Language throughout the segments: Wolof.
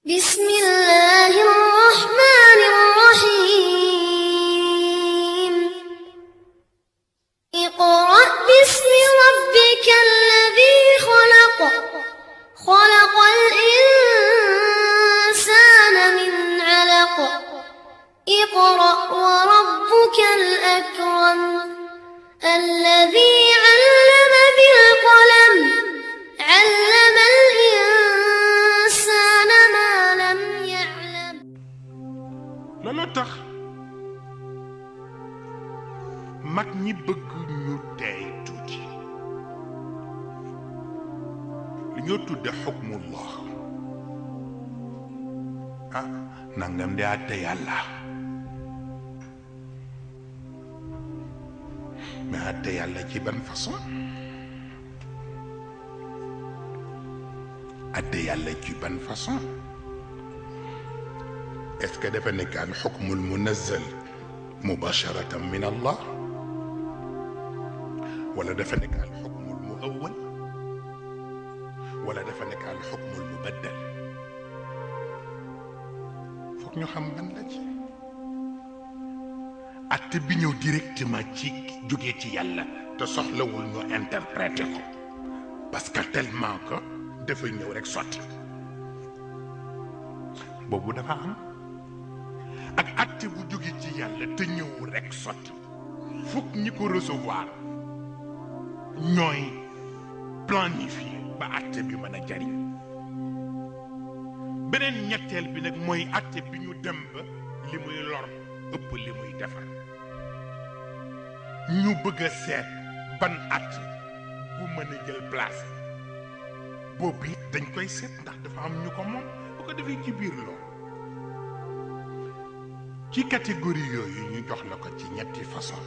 بسم الله الرحمن الرحيم اقرأ باسم ربك الذي خلق خلق الإنسان من علق اقرأ وربك الأكرم الذي علم بالقلم علم الإنسان ما لم يعلم looloo tax mag ñi bëgg ñu tey tuuti li ñoo tudde xukmullah nangam de àtte yàlla mais àtte yàlla ci ban façon àtte yàlla ci ban façon est-ce que dafa nekk al xukmu al munazzal mubasharatan min Allah wala dafa nekk al xukmu al muawwal wala dafa nekk al xukmu al mubaddal foog ñu xam ban la ci atte bi ñëw directement ci jógee ci yàlla te soxlawul ñu interpréter ko parce que tellement que dafa ñëw rek sotti boobu dafa am ak atte bu jóge ci yàlla te ñëw rek sotti fokk ñi ko recevoir ñooy planifier ba atte bi mën a jariñ beneen ñetteel bi nag mooy atte bi ñu dem ba li muy lor ëpp li muy defar ñu bëgg a seet ban atte bu mën a jël place boobu it dañ koy seet ndax dafa am ñu ko moom bu ko defee ci biir loolu ci catégorie yooyu ñu jox la ko ci ñetti façon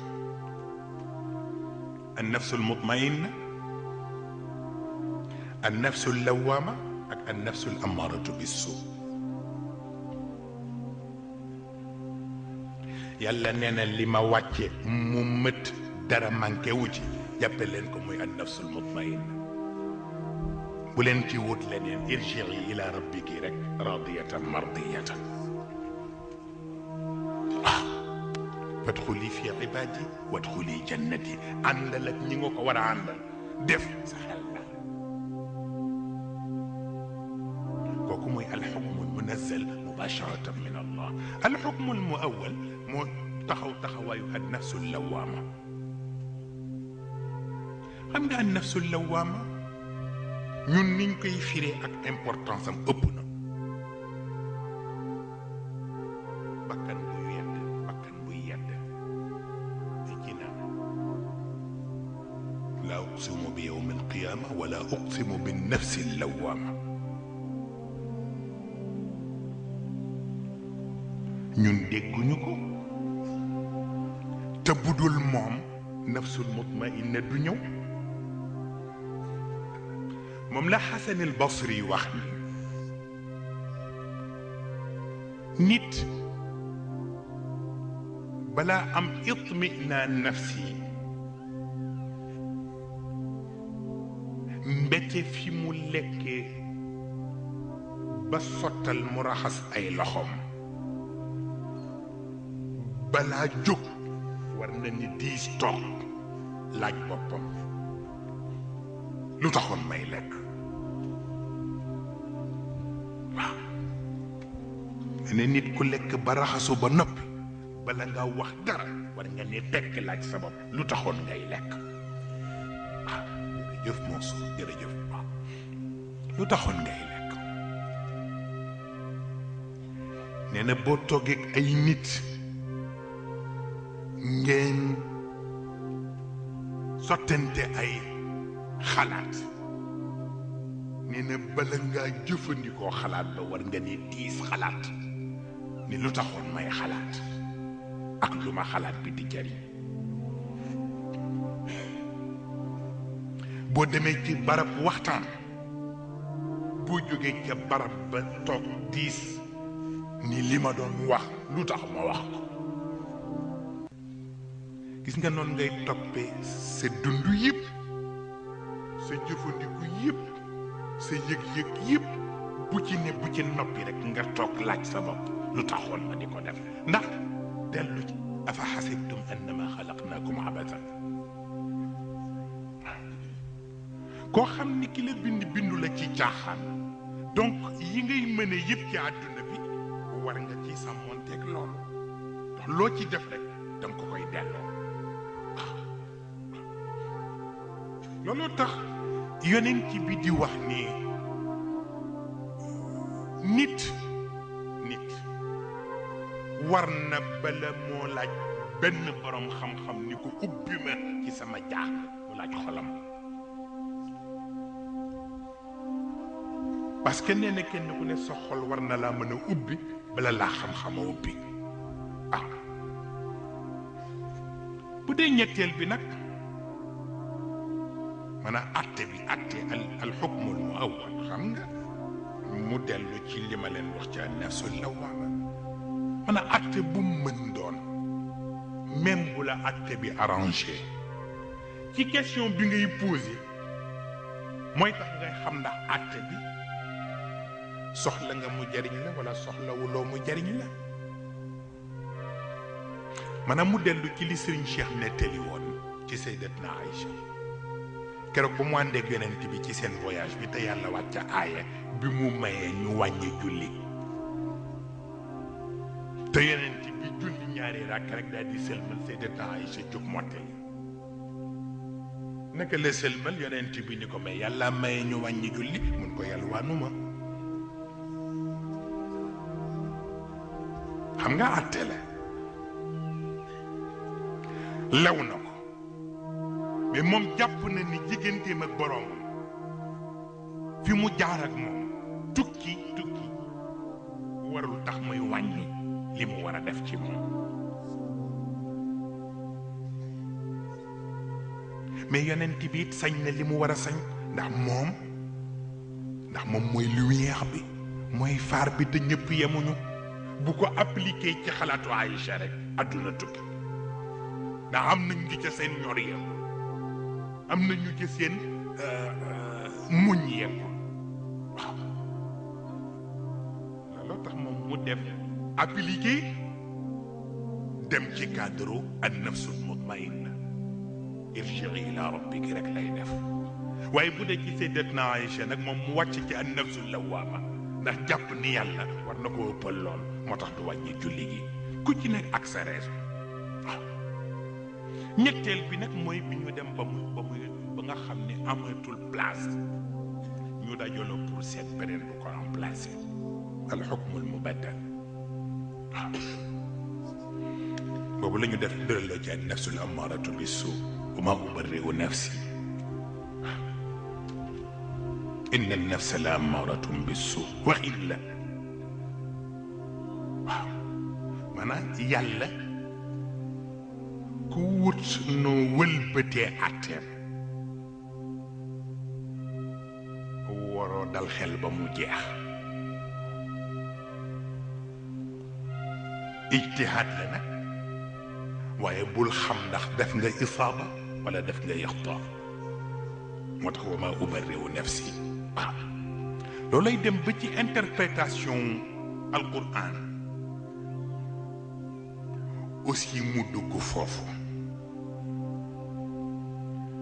an nafsul mutmainna an nafsul lawama ak an nafsul amaratu bisu yàlla nee na li ma wàcce mu mët dara manqué wu ci jàppe leen ko muy an nafsul mutmainna bu leen ci wut leneen irji'i ila rabbiki rek radiyatan mardiyatan fadxuli fi ibaadi wadxuli jannati àndal ak ñi nga ko war a àndal def sa xel la kooku mooy alxukmu almunazzal mubasharatan min allah alxukmu almuawwal moo taxaw taxawaayu an nafsu lawaama xam nga an nafsu lawaama ñun niñ koy firee ak importance am ëpp na bakkan buy yedd bakkan buy yedd di jinaan laa uqsimu bi yawmi alqiyaama wala uqsimu bi nafsi lawaama ñun dégguñu ko te budul moom nafsul mutmainna du ñëw moom la Xasan al Basri wax ni nit balaa am itminaan nafsi mbete fi mu lekkee ba sottal mu raxas ay loxoom balaa jóg war na ni diis toog laaj boppam lu taxoon may lekk waaw ne nit ku lekk ba raxasu ba noppi bala nga wax dara war nga ne tekk laaj sa bopp lu taxoon ngay lekk jërëjëf Mansour jërëjëf waaw lu taxoon ngay lekk nee na boo toogeeg ay nit ngeen sottante ay xalaat nee na bala ngaa jëfandikoo xalaat ba war nga ne diis xalaat ni lu taxoon may xalaat ak lu ma xalaat bi di jariñ boo demee ci barab waxtaan boo jógee ca barab ba toog diis ni li ma doon wax lu tax ma wax ko gis nga noonu ngay toppee sa dund yëpp sa jëfandiku yëpp sa yëg-yëg yëpp bu ci noppi rek nga toog laaj sa bopp lu taxoon ma di ko def ndax dellu ci afa xasibtum annama xalaqnaakum abasan koo xam ni ki la bindu la ci caaxaan donc yi ngay mëne yëpp ci àdduna bi war nga ci sàmmonteeg loolu ndax loo ci def rek danga ko koy delloo looloo tax yonent bi di wax ni nit war na bala moo laaj benn borom xam-xam ni ko ubbi ma ci sama jaax mu laaj xolam parce que nee na kenn ku ne sa xol war na laa mën a ubbi bala laa xam-xama ubbi bu dee ñetteel bi nag maanaam atte al xukmul mu awwal xam nga mu dellu ci li ma leen wax ci an-nafsul lawwaama maanaam atte bu mën doon même bu la atte bi arrangé ci question bi ngay posé mooy tax ngay xam ndax atte bi soxla nga mu jariñ la wala soxlawuloo mu jariñ la maanaam mu dellu ci li Serigne Cheikh nettali woon ci Sayyidatna Aïcha keroog ba mu àndeeg yonent bi ci seen voyage bi te yàlla wàcc aaya bi mu mayee ñu wàññi julli te yonent bi julli ñaari ràkk rek daal di sëlmal Sayyidatna Aïcha jóg mottali naka la sëlmal yonent bi ni ko may yàlla mayee ñu wàññi julli mun ko yalwaanuma xam nga àtte la lew na ko mais moom jàpp na ni digganteem ak boroomam fi mu jaar ak moom tukki warul tax muy wàññi li mu war a def ci moom mais yonent bi it sañ na li mu war a sañ ndax moom mooy lumière bi mooy phare bi te ñëpp yemuñu bu ko appliqué ci xalaatu Aïcha rek adduna tukki ndax am nañ ngi ca seen ñor yem am nañu ci seen muñ yem waaw looloo tax moom mu dem appliqué dem ci cadre an nafsul mutmainna irji'i ila rabbiki rek lay def waaye bu dee ci Sayyidatna Aïcha nag moom mu wàcc ci an nafsul lawwaama ndax jàpp ni yàlla war na ko ëppal lool moo tax du wàññi julli gi ku ci nekk ak sa raison waaw ñetteel bi nag mooy bi ñu dem ba nga xam ne amatul place ñu dajaloo pour seet beneen bu ko remplacer al hukmul mubaddal waaw boobu la ñu def dërëloo ci an nafsul ammaratu bisu wa ma ubarri'u nafsi inna an-nafsa la ammaratun bisu waxin la waaw maanaam yàlla ku wut noo wëlbatee atteem waroo dal xel ba mu jeex ijtihaad la nag waaye bul xam ndax def nga isaaba wala def nga ixtaa moo tax wa maa ubarri'u nafsi waaw loolay dem ba ci interprétation alquran aussi mu dugg foofu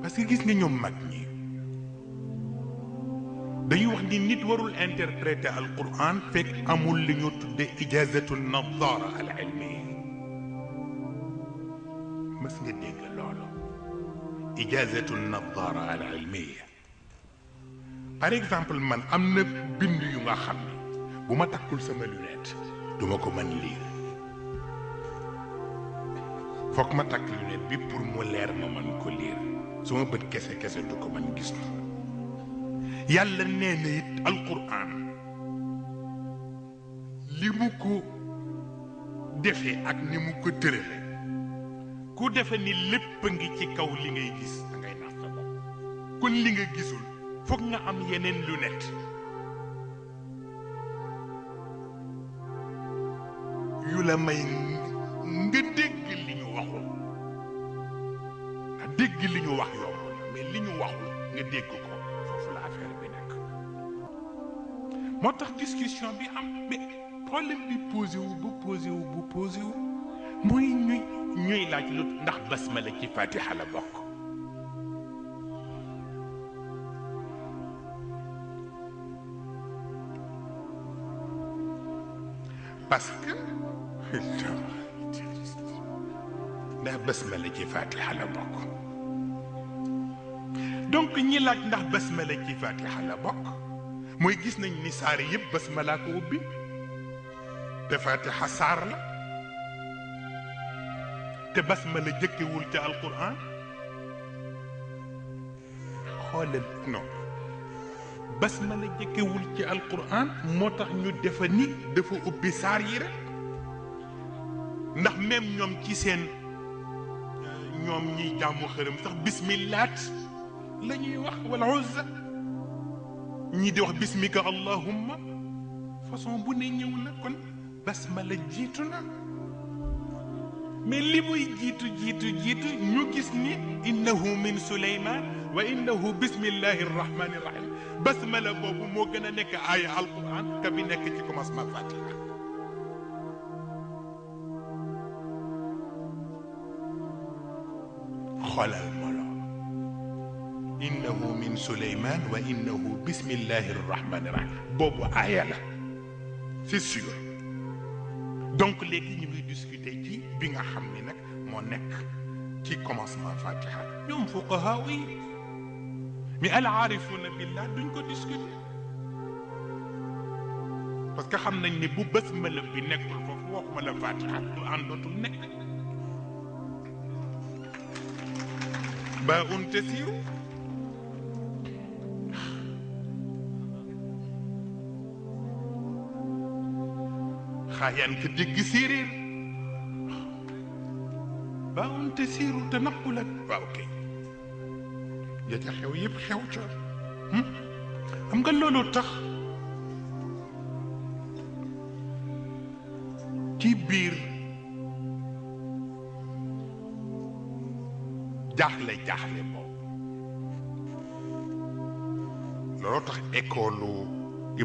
parce que gis nga ñoom mag ñi dañuy wax ni nit warul interpréter alquran fekk amul li ñu tudde ijazatu nadara al ilmiya mas nga dégg loolu ijazatu nadara al ilmiya par exemple man am na bind yu nga xam ne bu ma takkul sama lunette duma ko mën lire foog ma takk lunette bi pour mu leer ma mën ko lire suma bët kese du ko mën gis na yàlla nee na it alquran li mu ko defee ak ni mu ko tërale ku defe ni lépp a ngi ci kaw li ngay gis da ngay nax sa bopp kon li nga gisul foog nga am yeneen lunette yu la may nga dégg li ñu waxul nga dégg li ñu wax yomb mais li ñu waxul nga dégg ko foofu la affaire bi nekk moo tax discussion bi am mais problème bi posé wu bu posé wu bu posé wu mooy ñuy laaj lu ndax basmala ci fatiha la bokk. parce que ndax basmala ci fatiha la bokk. donc ñi laaj ndax basmala ci fatiha la bokk mooy gis nañ ni saar yëpp basmala ko ubbi te fatiha saar la te basmala jëkkewul ca alquran. xoolal non basmala jëkkewul ci alquran moo tax ñu defa ni dafa ubbi saar yi rek ndax même ñoom ci seen ñoom ñiy jàmmu xërëm sax bismillaat la ñuy wax wala uzza ñii di wax bismika allahumma façon bu ne ñëw na kon basmala jiitu na mais li muy jiitu ñu gis ni innahu min suleyman wa innahu bismillahi arrahmani irrahim basmala boobu moo gën a nekk aaya alquran ka bi nekk ci commencement fatiha. xoolal ma loolu innahu min suleyman wa innahu bismillahi arrahmani irrahim boobu aaya la c'est sûr. donc léegi ñu ngi discuter ci bi nga xam ni nag moo nekk ci commencement fatiha ñoom fuqaha yi mais al aarifuna billah duñ ko discuter parce que xam nañ ni bu basmala bi nekkul foofu waxuma la fatiha du àndootul nekk. ba tasiru xaayaan ka dégg séeréer ba tasiru te naqulat waaw kay ya ca xew yëpp xew ca xam nga loolu tax ci biir jaaxle boobu looloo tax école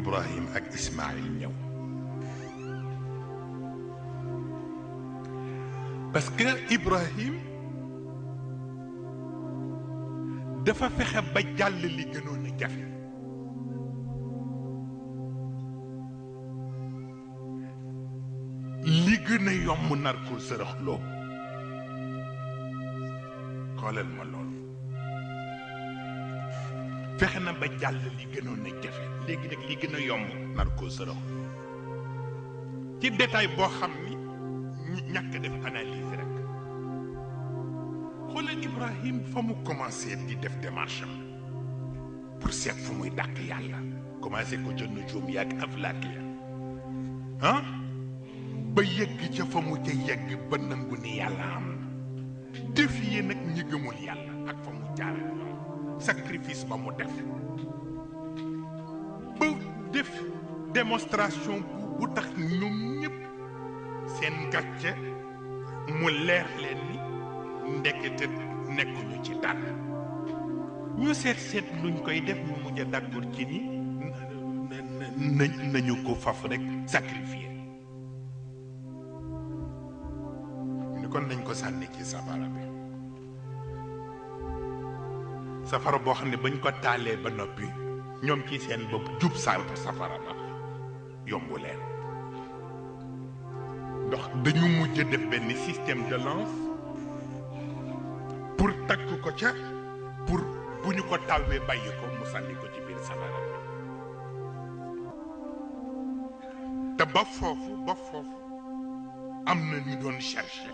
Ibrahim ak Ismaïl ñëw parce que Ibrahim dafa fexe ba jàll li gënoon a jafe li gën a yomb nar ko sërëxloo. xoolal ma loolu fexe na ba jàll li gënoon a jafe léegi nag li gën a yomb nar koo sërëxloo ci détail boo xam ni ñàkk def analyse rek. xoolal Ibrahim fa mu commencé di def démarche am pour seet fu muy dàq yàlla commencé ko ca nujum yaak aflaak ya ba yegg ca fa mu ca yegg ba nangu ni yàlla am na défier nag ñi gëmul yàlla ak fa mu jaar ak ñoom sacrifice ba mu def ba def démonstration bu tax ñoom ñëpp seen gàcce mu leer leen ni ndekete nekkuñu ci dara ñu seet luñ koy def ñu mujj a d'accord ci ni nañu ko faf rek sacrifier ni kon nañ ko sànni ci safara bi safara boo xam ne bañ ko taalee ba noppi ñoom ci seen bopp jub sàmp safara ba yombu leen ndax dañu mujj def benn système de lance pour takk ko ca pour bu ñu ko tawwee bàyyi ko mu sànni ko ci biir safara te ba foofu am na ñu doon chercher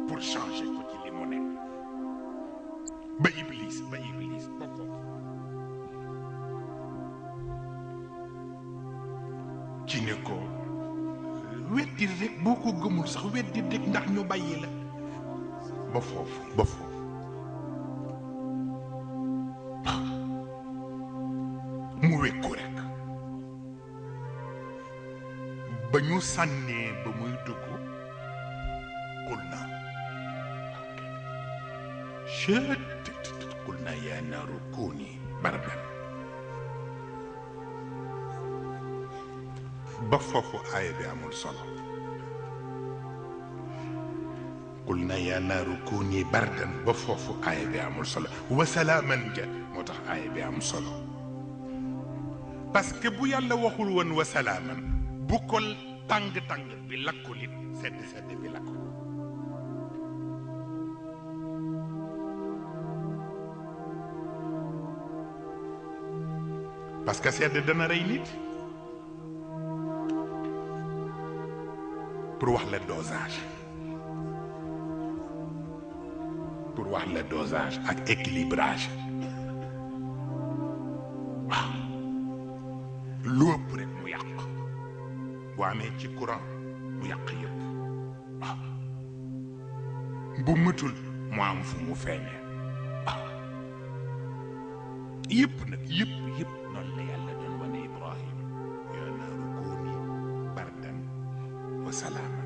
pour changer ko ci li mu nekk ba iblis ba foofu ci ne ko weddi rek boo ko gëmul sax weddi rek ndax ñu bàyyi la ba foofu mu wekku rek ba ñu sànnee ba muy dugg qul na qul na yaa naaru kuuni bardan ba foofu aaya bi amul solo qul na yaa naaru kuuni bardan ba foofu aaya bi amul solo wa salaaman ja moo tax aaya bi am solo parce que bu yàlla waxul woon wa salaaman bu ko tàng-tàng bi lakkul it sedd bi lakkul parce que sedd dana rey nit pour wax la dosage ak équilibrage waaw lu ëpp rek mu yàq bu amee ci courant mu yàq yëpp waaw bu mëtul mu am fu mu feeñee waaw yëpp nag yëpp noonu la yàlla doon wane Ibrahim yaa naaru kuuni bardan wa salaam